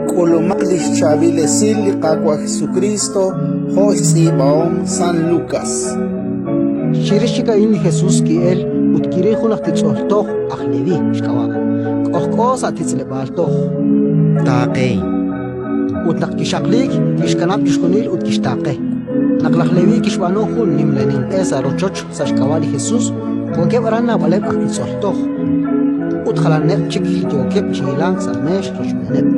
K'ulumaq li xchaab'il esil li Qaawa' Jesukriist jo' xtz'iib'ahom San Lukas. Chirix chik a'in li Jesus ki'elk ut kiril jun aj titz'ol toj, aj Leví xk'ab'a', k'ojk'o sa' titz'leb'aal toj. Taaqehin. Ut naq kixaqliik, kixkanab' chixjunil ut kixtaaqe. Naq laj Leví kixb'aanu jun nimla ninq'e sa' rochoch sa' xk'ab'a' li Jesus, wankeb' aran naab'aleb' aj titz'ol toj ut jalaneb' chik li yookeb' chi hilank sa' meex rochb'eeneb'.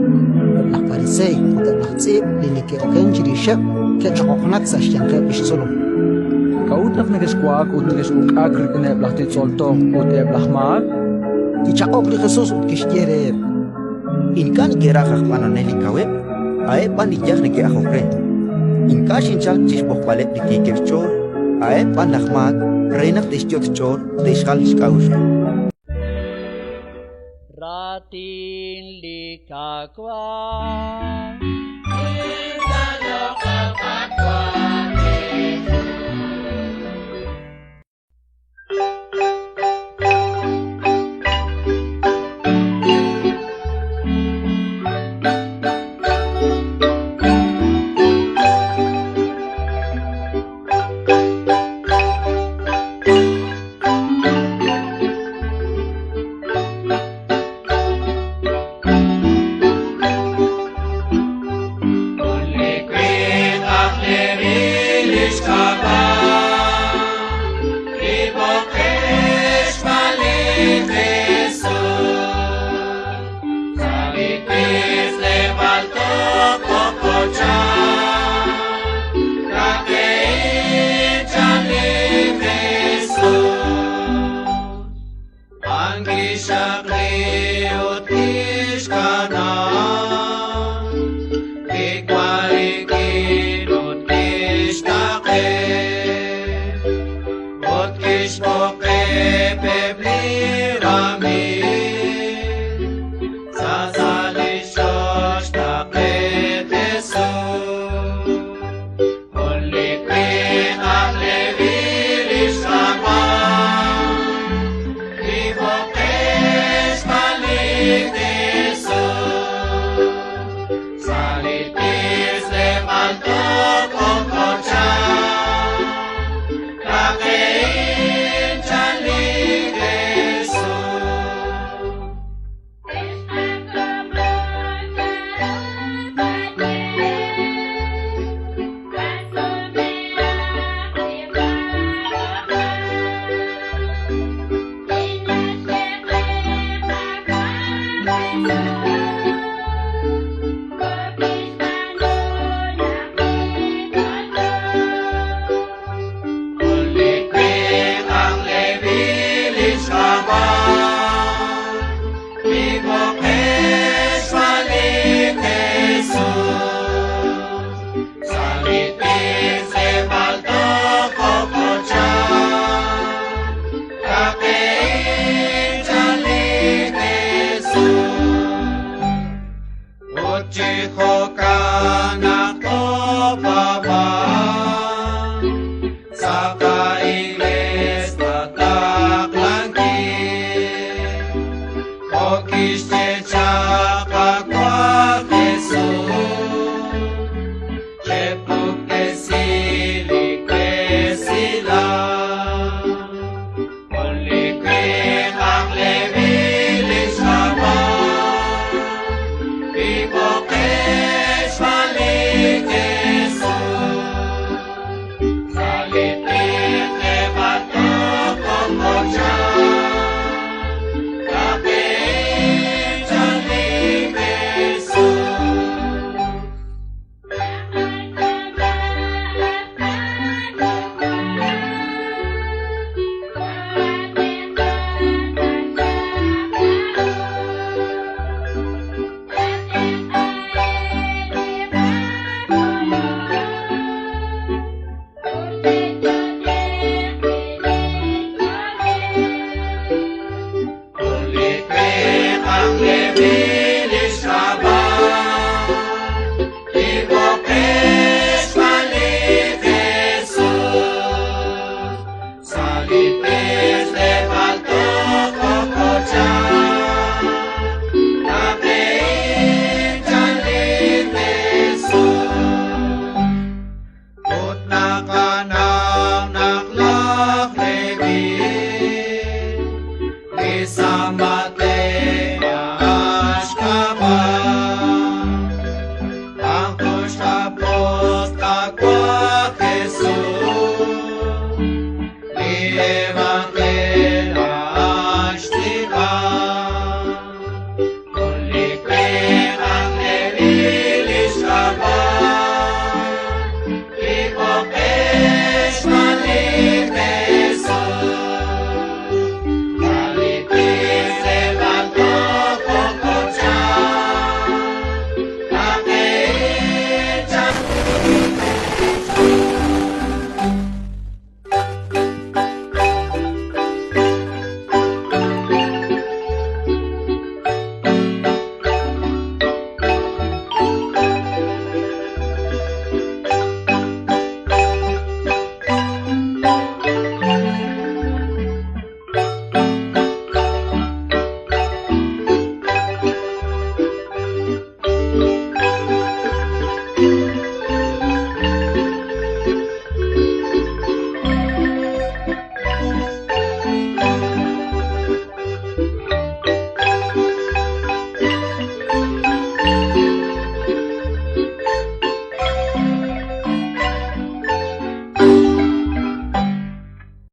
Eb' laj pariseey ut eb' laj tz'iib' li neke'okenk chirixeb' ke'choqoqnak sa' xyanqeb' li xtzolom. K'a'ut naq nekexwa'ak ut nekex'uk'ak rik'ineb' laj titz'ol toj ut eb' laj maak? Kichaq'ok li Jesus ut kixye reheb': Ink'a' neke'raj aj b'anonel li kaweb', a'eb' b'an li yaj neke'ajok re. Ink'a' xinchalk chi xb'oqb'aleb' li tiikeb' xch'ool, a'eb' b'an laj maak re naq te'xyot' xch'ool te'xjal xk'a'uxl. Raatin li Qaawa'.